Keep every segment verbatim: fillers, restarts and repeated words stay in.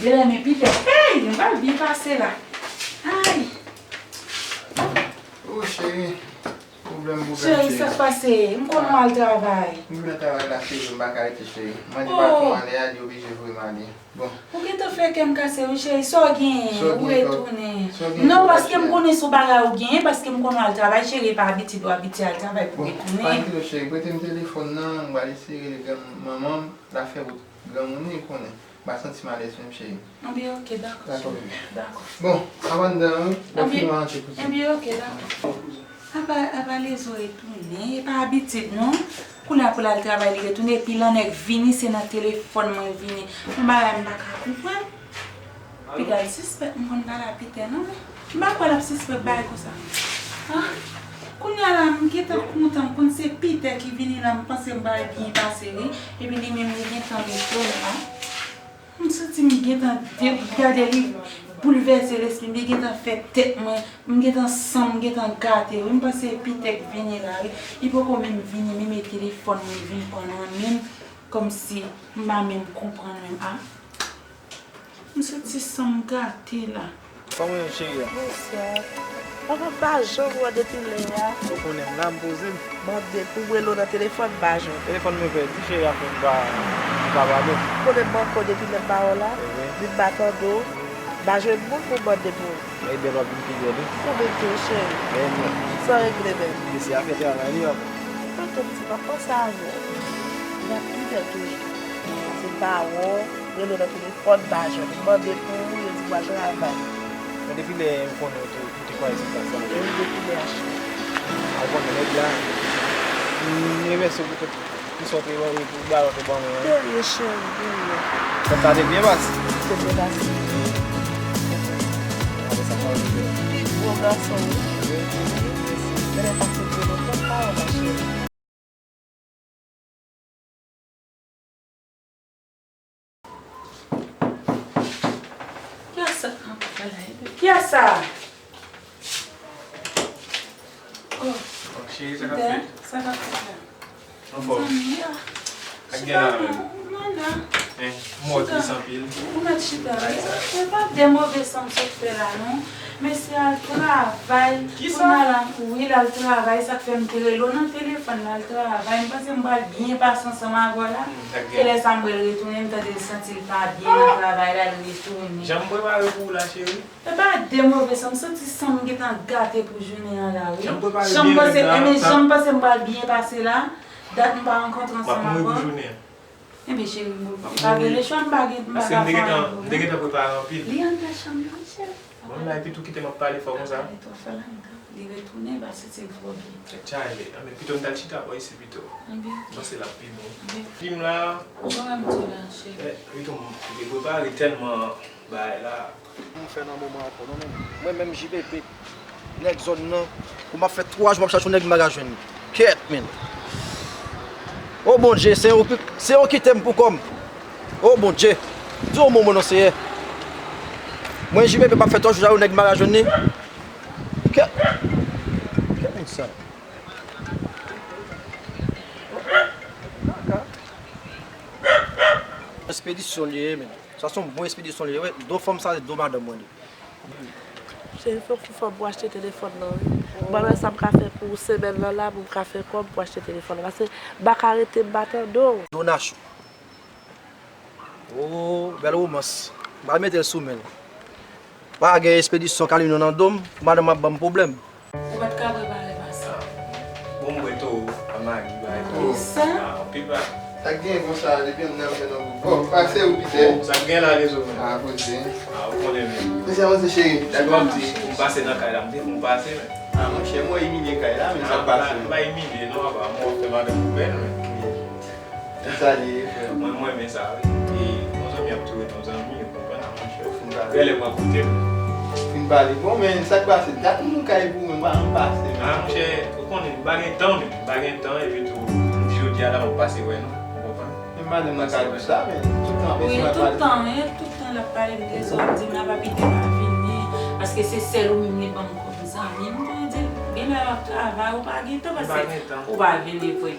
Genlè men Peter. Hey! M pral byen pase la. Ay! Oh, cheri. Pwoblèm, pwoblèm, cheri, cheri. Sa k pase? M konn w al travay. M vin nan travay la, cheri, m pa ka rete, cheri. Mande patwon ale a, li oblije voye m ale. Bon. Ou gentan fè kè m kase, wi, cheri. Sa w genyen? Ou retounen. Non, paske m konnen se yon bagay ou genyen, paske m konn w al travay, cheri, e pa abitid ou abitye al travay pou retounen. Bon, pa gen pwoblèm, cheri. Prete m telefòn nan, m pral eseye rele granmanman m, l ap fè wout granmoun li konnen. M pa santi m alèz menm, cheri. Anben, oke, dakò, cheri. Dakò, bebe. Dakò. Bon, ann anndan, wi. Lè fini, ann antre kouche. Anben, oke, dakò. Apa, apa Lezo retounen, e pa abitid, non. Kounye a pou l al travay, li retounen, epi lè nèg vini, se nan telefòn mwen vini. Yon bagay m pa ka konprann. Piga l sispèk, m konn pale a Peter, non. M pa kwè l ap sispèk bagay konsa. Ah, kounye a la, m gentan kontan, m konn se Peter ki vini la, m panse m pral byen pase, wi. Epi li menm, li gentan retounen la. M santi m gentan de-, gade li boulvèse lespri m, li gentan fè tèt mwen, m gentan san m gentan gate, wi. M panse Peter k vini la, wi. Li poko menm vini, menm e telefòn mwen vin pran nan men m, kòmsi m pa menm konprann menm, a. M santi san m gate la. Kòman w ye, cheri a? Bonswa. Papa, m pa janm wè w depi lè a. Ou konnen m la, m poze m. Mande pou m rele w nan telefòn, m pa jwenn. Telefòn mwen pèdi, cheri a, fè m pa, m pa pale. Ou konnen m manke w depi lè m pa wè w la? Wi. Vin m pa tande w. M pa jwenn moun pou m mande pou ou. Ebyen, w ap vin pi bèl, wi. Ou menm tou, cheri. Ebyen. Sa w regle menm? Mesye a fè travay li, papa. Tonton, m di m ap panse avè w. L ap pi bèl toujou. Pase m pa wè w, rele w nan telefòn, m pa jwenn ou. M mande pou ou, yo di m w al travay. Men depi lè m konnen w te, ou te kwaze sou plas la. E wi, depi lè a, cheri. A, ou konnen nèg la, m remèsye w pou tout, pou sa w te ban, pou balon te ban mwen an. De rien, cheri, de rien. Fèt la te byen pase? Te byen pase. Apre sa, sa w te fè? Pi gwo gason, wi. Wi, wi, wi, mèsi. Mèt pase byen lontan, pa wè, ma cheri. Kiyès sa k ap fè la? Kiyès sa? Oh. Oh, cheri, sa k ap fèt? Sa k ap fèt la? Anfòm. Zanmi a. Ak gen la menm. Mwen la. Hein, m wè w tris anpil. Ou mèt chita la. Se pa de move san m sot fè la, non. Mesye al travay. Kisa? Kounye a la, wi, l al travay, sa k fè m te rele w nan telefòn, l al travay. M panse m pral byen pase ansanm avè w la. Hmm, sa k gen? Se lè sa m wè l retounen, m tande l santi l pa byen nan travay la, l retounen. Jan m prepare pou ou la, cheri? E pa de move san m santi san m gentan gate pou jounen an la, wi. Jan m prepare byen rèd la. Enben, jan m panse m pral byen pase la, dat m pa rankontre ansanm avè w. M ap mouri pou jounen an. Enben, cheri, m pa gen lechwa, m pa gen, m pa ka fè anyen pou ou. Paske m te gentan, m te gentan prepare anpil. Li anndan chanm nan, cheri. Bon, la, epi tou kite m ap pale fò konsa. Pale twò fò la anndan. Li retounen, pase se gwo byen. Tèt chaje. Anben, pito m t al chita bò isi pito. Enben, oke. Panse l ap pi bon. Enben, oke. Fim la. Sa w ap di la, cheri? Eh, pito m te prepare tèlman bagay la. Pou m fè nan moman ankò, non, men mwen menm J P P, nèg zòn nan, pou m ap fè twa jou m ap chache yon nèg m pa ka jwenn li. Kèt, men. O Bondye, se ou ki, se ou kite m pou kò m. O Bondye, di yon mo mwen non, Seyè. Mwen J P P m ap fè twa jou sa yo, nèg m pa ka jwenn li. Kèt. Kèt moun sa. Espedisyon li ye, men. Sa se yon bon espedisyon li ye, wi. Do fanm sa, se do madanm mwen li. Cheri, fòk ou fè m pou achte telefòn nan, wi. Ban mwen sa m ka fè pou semèn nan la, pou m ka fè kòb pou achte telefòn nan. Paske m pa ka rete m pa tande w. Donasyon. Oh, bèl womans. M pral mete l sou men l. Pa gen espedisyon Kalino nan do m, pou madanm ap ban m pwoblèm. Ou pa t ka prepare pase. Bon, m wè towo a magi bay towo. Sa? Ah, anpil pa. Sa k gen konsa, depi m nan men non. Bon, pase ou pite. Sa k gen la, Lezo, men? Ah, poze. Ah, ou konnen, men. Mesye, avanse, cheri. Sa k ap di, pou m pase nan kay la, m te fè w pase, men. Ah, monchè, mwen imilye kay la, men sa k pase? M pa imilye, non, apa, mwen fè madanm ou bèl, men. Sa li ye, frè m. Mwen, mwen renmen sa, wi. E yon zanmi ap toujou ret yon zanmi, ou konprann, monchè. Ou fin pale. Gèlè pran kote m. Fin pale. Bon, men sa k pase? Dat m nan kay pou mwen, m pa janm pase, men. Ah, monchè, ou konnen, m pa gen tan, men. M pa gen tan, epi tou, jodi a la, m ap pase wè nou. Ou konprann? Men madanm nan ka di sa, men. Tout tan, wi, tout tan, men, tout tan l ap pale m de sa, w ap di m la, papi te pa vini. Paske se sèl ou menm li ban m kòm zanmi. M konnen di, gen Lè w ap travay, ou pa gen tan, paske ou pa vini vre.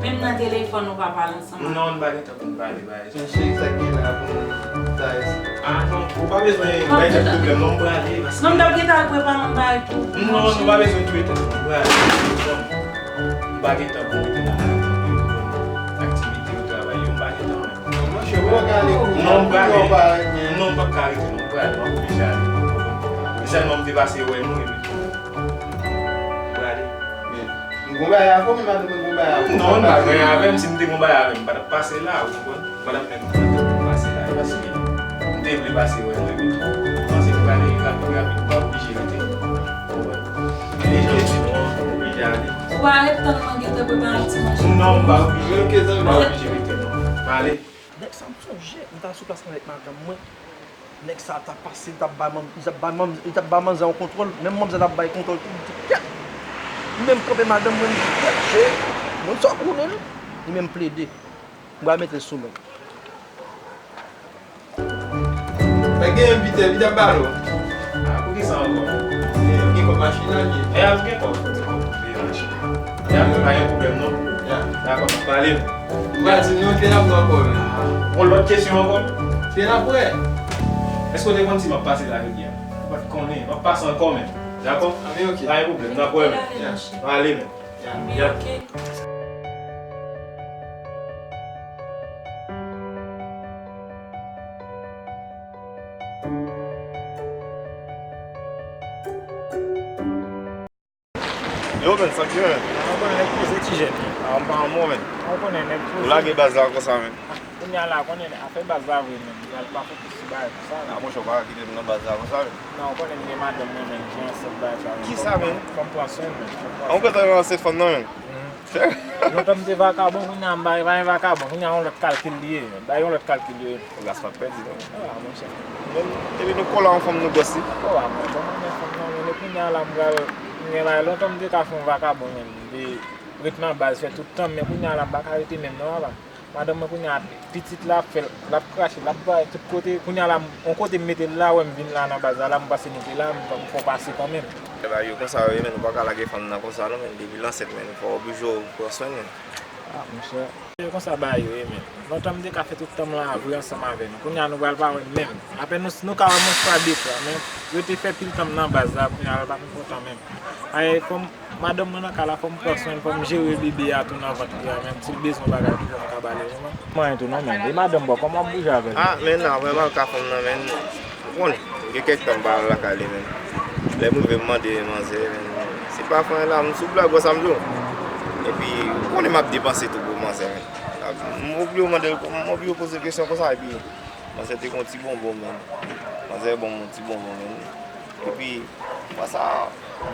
Menm nan telefòn, ou pa pale ansanm ak mwen. Non, m pa gen tan pou m pale, bagay. Chèche sa k gen la pou nou ta isi. Ah, non, ou pa bezwen bay tèt pwoblèm, non, m prale, paske non, m t ap gentan al prepare yon bagay pou, pou non, nou pa bezwen touye tèt nou, m prale. M pa gen tan pou m rete nan kay la, aktivite yo, travay yo, m pa gen tan, non. Non, monchè, ou pa ka ale kounye a, non, m p ap ka rete, non, m prale, m ap oblije ale. Sèlman m te pase wè nou, epi m prale. Men, m gon bagay avè w, men madanm mwen gon bagay avè w. Non, m pa gen anyen avè m, si m te gon bagay avè m, m pa t ap pase la, ou konprann? M pa t ap menm pran tan pou m pase la, paske m te vle pase wè nou, epi tou, m panse m prale rapid, rapid, m pa oblije rete. Ou konprann? E jan w di non, m oblije ale. Ou pa ret tann mwen gentan prepare ti manje. Non, m pa oblije. Ok, zanmi. M pa oblije rete, non. M ale. Nèg sa m sonje, m ta sou plas mwen avèk madanm mwen. Nèg sa t ap pase, li t ap bay manm, li t ap bay manm, li t ap bay manzè yon kontwòl, menm manzè t ap bay kontwòl tou, m di, "Kèt!" Li menm kanpe madanm mwen, m di, "Kèt, cheri, moun sa w konnen l." Li menm plede. M pral mete l sou mwen. Fè gen yon pitè, pitè m pale w. Ah, poukisa ankò? Gen, gen kòb machin nan, gen. E ap gen kòb. Gen machin. E ap pa gen pwoblèm, non. Ya. Dakò, pale m. Ou pa di m non, te n ap wè ankò, men. Yon lòt kesyon ankò? Te n ap wè. Èske w te konn si m ap pase la jodi a? Ou pa t konnen, m ap pase ankò, men. Dakò? Ah, men ok. Pa gen pwoblèm, n ap wè, men. Ya. Pale, men. Ya. Ya. Ok. Yo, men, sa k gen, men? Ou konnen nèg poze ti jèn. Ah, m pa an mo, men. Ou konnen nèg poze. Ou lage baz la konsa, men. Kounye a la, konnen afè baz la vre, men. Pral pa fokis sou bagay konsa, men. Ah, monchè, ou pa ka kite m nan baz la konsa, men. Non, ou konnen m gen madanm mwen, men, ki ansent bagay sa, men. Kisa, men? Fò m pran swen l, men. Fò m pran swen l. Ou gentan ansent fanm nan, men? Mhm. Lontan m te vakabon, kounye a m pa, pa gen vakabon. Kounye a yon lòt kalkil li ye, men. Ba yon lòt kalkil li ye. Gas pa pèdi, non. Ah, monchè. Men, epi nou kole a yon fanm nou gòs li. Oh, ah, mwen, kòman men fanm nan, men, kounye a la, m pral, m gen bagay, lontan m te ka fè yon vakabon, men, m te ret nan baz, fè tout tan, men kounye a la, m pa ka rete menm, non, papa. Madanm mwen, kounye a, pitit la, ap fè l, l ap krache, l ap bay tout kote, kounye a la, m, yon kote m mete l la, wè m vin la nan baz la, la, m panse nou te la, m, m fè w pase kanmenm. E ba yo konsa yo ye, men, nou pa ka lage fanm nan konsa, non, men, depi l ansent, men, fò w oblije w pran swen l, men. Ah, monchè. Se konsa bagay yo ye, men. Lontan m te ka fè tout tan m lan vre ansanm avè nou. Kounye a nou pral pa wè m menm. Apèn nou, nou ka wè m yon fwa de fwa, men yo te fè pil tan m nan baz la, kounye a l pa konn kontan menm. Ay, fò m, madanm mwen nan kay la, fò m pran swen l, fò m jere bebe a tou nan vant li a, menm si l bezwen bagay tou, fò m ka ba li, men. Mwen tou non, men. E madanm bò, kòman w ap bouje avè l? Ah, men nan, vrèman, l ka fanm nan, men. Ou konnen, gen kèk tan m pa al lakay li, men. Lè m rive, m mande manzè, men, se pa fwen la, m sou blag, wè sa m di w. Epi, ou konnen m ap depanse tou pou manzè, men. M oblije mande l, m oblije poze l kesyon konsa, epi manzè te gen yon ti bonbon, men. Manzè ban m yon ti bonbon, men. Epi, fwa sa,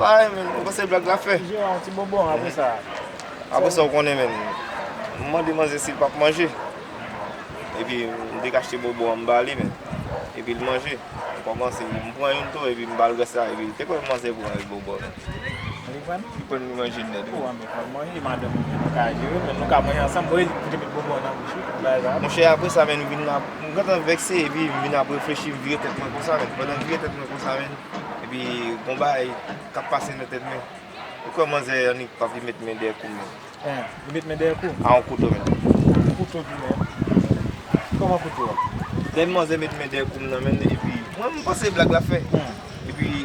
bagay, men, m panse blag la fè. Jere yon ti bonbon, apre sa. Apre sa, ou konnen, men, m mande manzè si l p ap manje. Epi, m te ka achte bonbon an, m ba li, men. Epi, l manje. M kòmanse, m pran youn tou, epi m ba l rès la, epi, te kwè manzè pran bonbon an. Li pran? Li pran, li manje nèt, wi. Ou, anben, fò l manje, madanm ou, nou ka jere, men nou ka manje ansanm, bon, li te met bonbon an nan bouch li, bagay sa. Monchè, apre sa, men, m vin la, m gentan vèkse, epi m vin ap reflechi, m vire tèt mwen konsa, men. Pandan m vire tèt mwen konsa, men, epi, gon bagay k ap pase nan tèt mwen. Ou kwè manzè annik p ap vin met men dèyè kou m, men. Hein, li met men dèyè kou? A, yon kouto, men. Yon kouto di, men. Kòman kouto a? Lè manzè met men dèyè kou m nan, men, epi mwen, m panse blag la fè. Hmm. Epi, li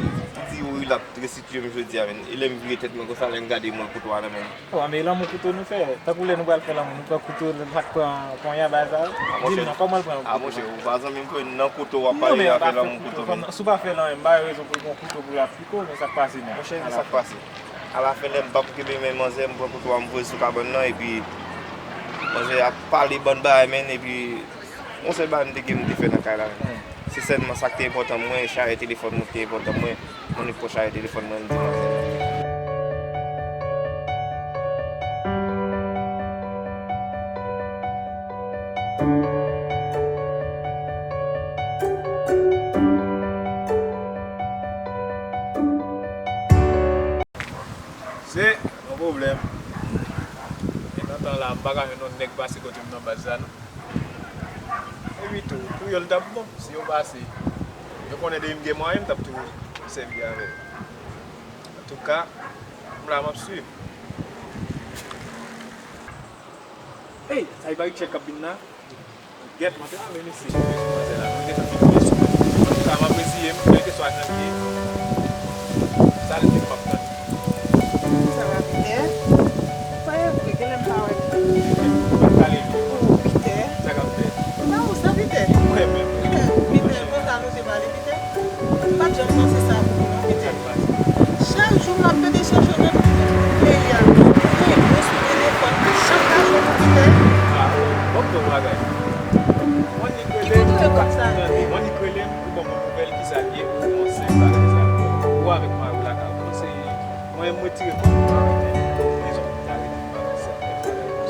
di, wi, l ap restifiye m jodi a, men. E lè m vire tèt mwen konsa, lè m gade, m wè kouto a nan men m. Oh, men lanmou kouto nou fè. Tankou lè nou pral fè lanmou, nou pran kouto, l ap pran ponya, bagay sa yo. Di m non, kòman l pran yon kouto? A, monchè, ou pa zanmi m, frè, nan kouto w ap pale, afè lanmou kouto, men. Si w pa fè l anyen, m pa wè rezon pou l pran kouto pou l ap pike w, men sa k pase, men. Monchè, men sa k pase. Alafen, lè m p ap kenbe men manzè, m pran kouto a, m voye sou kabann nan, epi manzè ap pale bann bagay, men, epi yon sèl bagay m te gen, m te fè nan kay la, men. Se sèlman sa k te enpòtan mwen, charjè telefòn mwen ki te enpòtan mwen, m annik pran charjè telefòn mwen, m di manzè. Se yon pwoblèm. E nan tan la, m pa ka jwenn yon nèg pase kote m nan baz la, non. Epi tou, pou yo, l t ap bon, si yo pase. Yo konnen depi m gen mwayen, m t ap toujou sèvi avè yo. Antouka, M la, m ap swiv. Ey, sa e pa Richard k ap vin la? Gèt, mwen te rale mesye, mesye manzè la. Mwen gentan fin pran sou mwen. Antouka, m ap reziye m, kèlkeswa jan l ye. Sa l di m, m ap tande. Sa va, Pitè? Sa e vre, genlè m pa wè. M ap pale. Oh, Pitè. Sa k ap fèt? Nan ou sa, Pitè? Mwen menm. Pitè, konsa nou te pale, Pitè? M pa t janm panse sa pou ou non, Pitè. Chak jou m ap tande chèche nan peyi a. Gen gwo sou telefòn, chak lajounen, Pitè. Ah, bon, bon bagay. Mwen ni ki kote w wè kòb sa ale? Mwen ni rele m pou ban mwen nouvèl ki sa l ye, pou mwen se bagay sa. Ou avèk mari w lakay ou, se mwen m retire kò m nan prizon pou ta rete.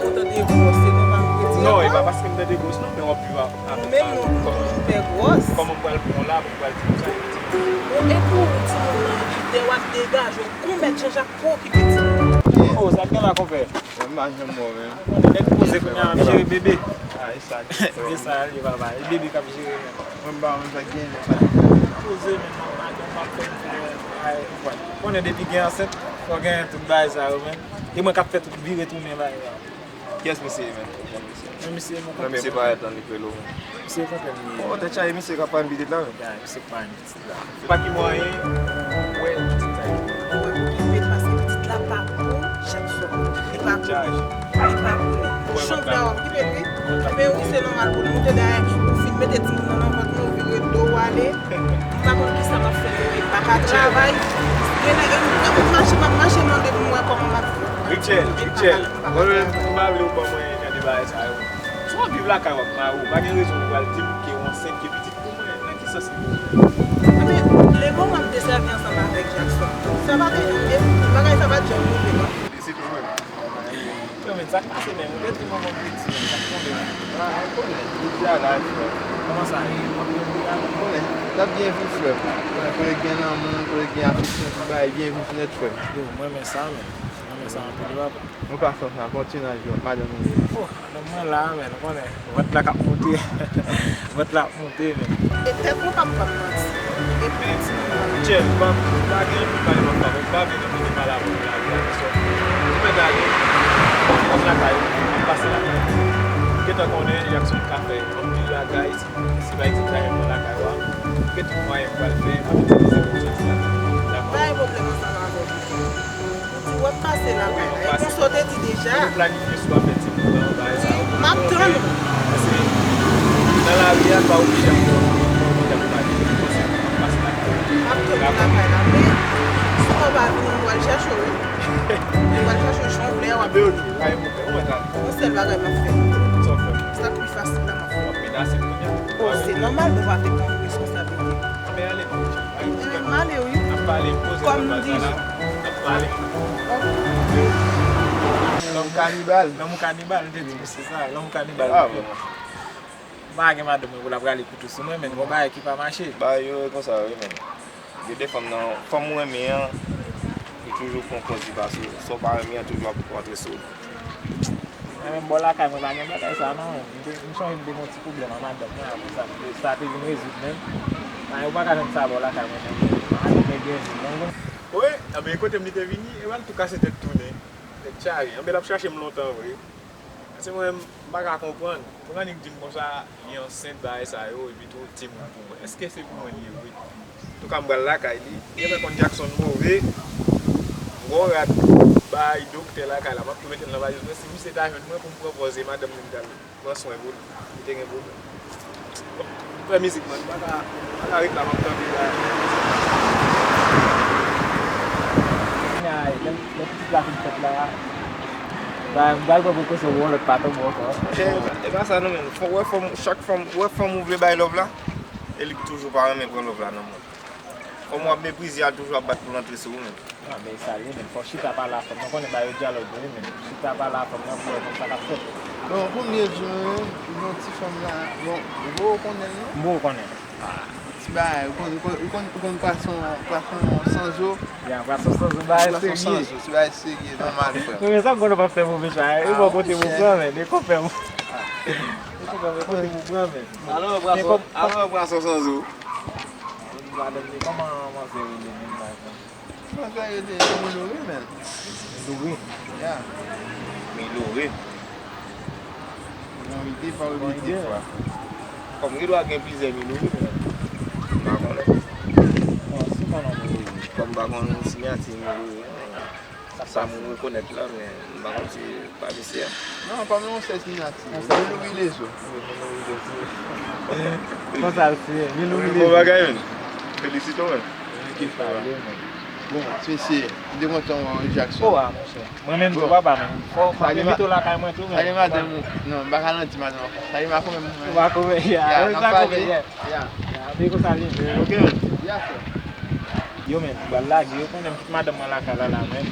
Ou tande vòs, se nòmal ou retire kò? Non, e pa paske m tande vòs non, men w ap viv avèk mari w. Nou menm nou, nou toujou pè vòs. Kòman m pral pran w la, pou m pral di konsa, e timoun? Bon, e pou ou, timoun nan, Pitè, w ap degaje w. Konmèt Janjak pa okipe timoun. Oh, sa k gen la, konpè? Mwen m pa janm mò, men. Nèg poze kounye a, m ap jere bebe. Ah, e sa. Se sa l ye, papa. E bebe k ap jere, men. Mwen m pa konn sa k gen, men. Poze, men, madanm m ap fè m fè, ay, konpè. Konnen depi gen ansent, fò gen tout bagay sa yo, men. E mwen k ap fè tout vire tounen bagay la. Kiyès misye ye, men? Kiyès misye? Men misye, men misye parèt lan, li rele w, men. Misye konpè m ye. Oh, tèt chaje, misye k ap pale pitit la, men. Ya, misye k pale pitit la. Pa ki mwayen ou wè pitit sa yo? Mwen okipe paske pitit la pa pou Jackson. Li pa pou li. Li pa pou li. Chanpè a w ap kipe l wi. Men wi, se nòmal pou nou. Te dayè, ou fin mete timoun nan nan vant nou, ou vire do w ale. M pa konn kisa m ap fè, men m pa ka travay. Gen nèg, m ap mache, m ap mache mande pou m wè kòman m ap fè. Richel, Richel, mwen menm, m pa vle ou ban mwen jan de bagay sa yo. Si w ap viv lakay w ak mari w, pa gen rezon pou w al di m ke w ansent, ke pitit pou mwen, nan ki sans li pou mwen? Ebyen, lè w ap desèvi ansanm avèk Jackson, sa pa te janm ye, bagay sa pa t janm rive non. Li se tou mwen. Yo, men, sa k pase menm? Ou te di manman w piti, men sa k tonbe menm? Ah, ou konnen, li di a la, frè. Kòman sa ye? Ou konnen, l ap byen viv, frè m. Konnen, kote gen lanmou, kote gen afeksyon, tout bagay byen viv nèt, frè m. Yo, mwen renmen sa, men. Mwen renmen sa anpil, wi, papa. Nou pa fè sa, kontinye al jwenn madanm ou ye. Oh, madanm mwen la, men, ou konnen, vant la k ap monte. Vant la ap monte, men. E tèt mwen p ap, p ap manti. E pou timoun nan. Michel, m pa, m pa gen anpil pale m ap pale, m pa vle nan vini pale avè w la, la, sò. Ou mèt ale, m lakay ou, m ap pase lakay ou. Ou gentan konnen, Jackson ka fè anpil bagay, si, si pa egzanp, sa yon nan lakay ou a, gen tout mwayen m pral fè, m ap itilize pou sòti lakay ou. Dakò? Pa gen pwoblèm ansanm avè w. Ou di w ap pase lakay la. E konsa w te di deja. Ou planifye si w ap fè timoun nan, bagay sa yo. M ap tann ou. Paske nan lari a, pa oblije ap pran, pran kòntak ou pa gen. Ou pase, ou pase lakay la. M ap tann ou lakay la. Men, si w pa vini, m pral chèche w wi. M pral chèche w jan w vle a, w ap vini. Yon sèl bagay m ap fè. Sa k pi fasil la, m ap fè. W ap menase kounye a. Oh, se nòmal, nou pa te pran responsablite. Anben ale, Richard. Anben m ale wi. N ap pale, poze nan bal sa la. N ap pale. Lòm kanibal. Lanmou kanibal, m te di w se sa. Lanmou kanibal. Ah, bon. M pa gen madanm mwen pou l ap rale kouto sou mwen, men gon bagay ki pa mache. Bagay yo e konsa wi, men. Gen de fanm nan, fanm ou renmen an, li toujou pran kòz li pase w. Sa w pa renmen an, toujou ap rantre sou ou. Mwen menm bò lakay mwen pa gen bagay sa non. M te, m sonje m te gen yon ti pwoblèm ak madanm mwen, apre sa, m te, sa te vin rezoud menm. Ay, ou pa ka jwenn sa bò lakay mwen menm. Madanm mwen gen, non, non. Wi, anben kote m li te vini, e wè l tou kase tèt tounen. Tèt chaje. Anben l ap chache m lontan vre. Paske mwen menm, m pa ka konprann. Pou annik di m konsa, li ansent, bagay sa yo, epi tou, timoun pou mwen. Èske se pou mwen li ye vre? Antouka, m pral lakay li. Genlè konn Jackson move. M gon rad bay doktè lakay la. M ap tou mete l nan valiz mwen. Si misye ta jwenn mwen pou m pran pòz e madanm li m pral pran swen pou li. Li te gen pwoblèm. Bon, m fè mizik, man. M pa ka, m pa ka ret la, m ap tande bagay. Lè, lè pitit la fin fèt la, m pral pran prekosyon pou yon lòt pa tonbe ankò. E pa sa non, men. Fò, wè fanm, chak fanm, wè fanm ou vle bay love la, e li toujou pa renmen pran love la nan men w. Fanm w ap meprize a toujou ap bat pou l antre sou ou menm. Ah, men sa l ye menm. Fò w chita pale a fanm nan, konnen ba yo dyalòg yo wi menm. Chita pale a fanm nan pou wè konn sa k ap fèt. Bon, kounye jou, yon ti fanm la, bon, ou poko konnen l non? M poko konnen l. Ah, ti bagay, ou konn, ou konn, ou konn, ou konn pwason, pwason san zo? Ya, pwason san zo, bagay serye. Pwason san zo, ti bagay serye, nòmal, frè. Wi, men sa m konnen w p ap fè move chwa, e bò kote m ou pran, men, e konpè m. E konpè m, e kote m ou pran, men. Alò, pwason, alò, pwason san zo. Madanm li, kòman manzè rele menm bagay sa? Mwen fè rete Milore, men. Milore? Ya. Milore. Milore, pa Milore. Kòm gen dwa gen plizyè Milore, men m pa konnen. Bon, si m pa nan Milore. Kòm m pa konn siyati Milore, men sa m rekonèt la, men m pa konn si pa misye a. Non, kòm yon sèl siyati. Yon sèl Milore Lezo. Konsa l se, Milore Lezo. Bon bagay, men. Felisite w, men. Ki fè la? Bon, se, se, m te kontan wè w, Jackson. O, a, monchè. Mwen menm tou, papa, men. Fò, fò m envite w lakay mwen tou, men. Salye madanm ou. Non, m pa ka nan di madanm ankò. Salye madanm ou menm. Ou pa konprann, ya. Ya, n ap pale. Ya. Ya, men konsa li ye. Ok, men. Ya, frè. Yo, men, m pral lage, yo konnen m kite madanm mwen lakay la, la, men.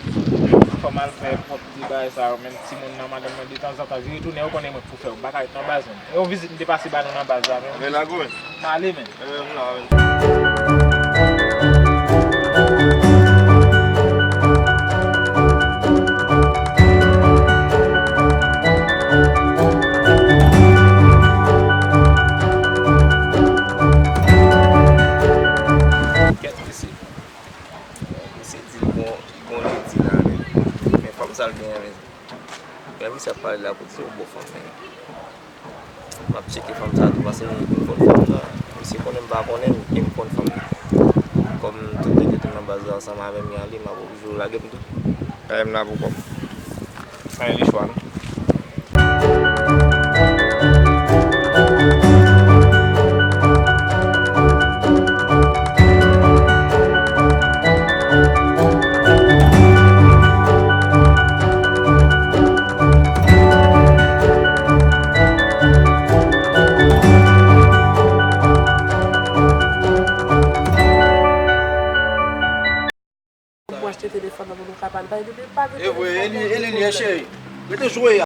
Fò m al fè pwòp ti bagay sa yo, men. Timoun nan, madanm mwen, detanzantan, li retounen, yo konnen mwen pou fè yo. M pa ka ret nan baz, men. E yon vizit m te pase ba nou nan baz la, men. Men lage w, men. M ale, men. Ebyen, m la, men. Kèt mesye. Mesye di l gon, gon ledi la, men. Men fanm sa l genyen, men. Gade misye ap pale la, pou di se yon bon fanm, men. M ap tcheke fanm sa a tou, paske m konn fanm nan. Misye konnen m pa konnen l, e m konn fanm nan. Kòm tout nèg yo te nan baz la ansanm avè m, y ale, m ap oblije yo lage m tou. Kay m la pou kò m. Sa e lechwa, non. Pou achte telefòn nan pou nou ka pale. Paske depi pa gen telefòn, e vre, e li, e li, li, cheri. Rete jwe a.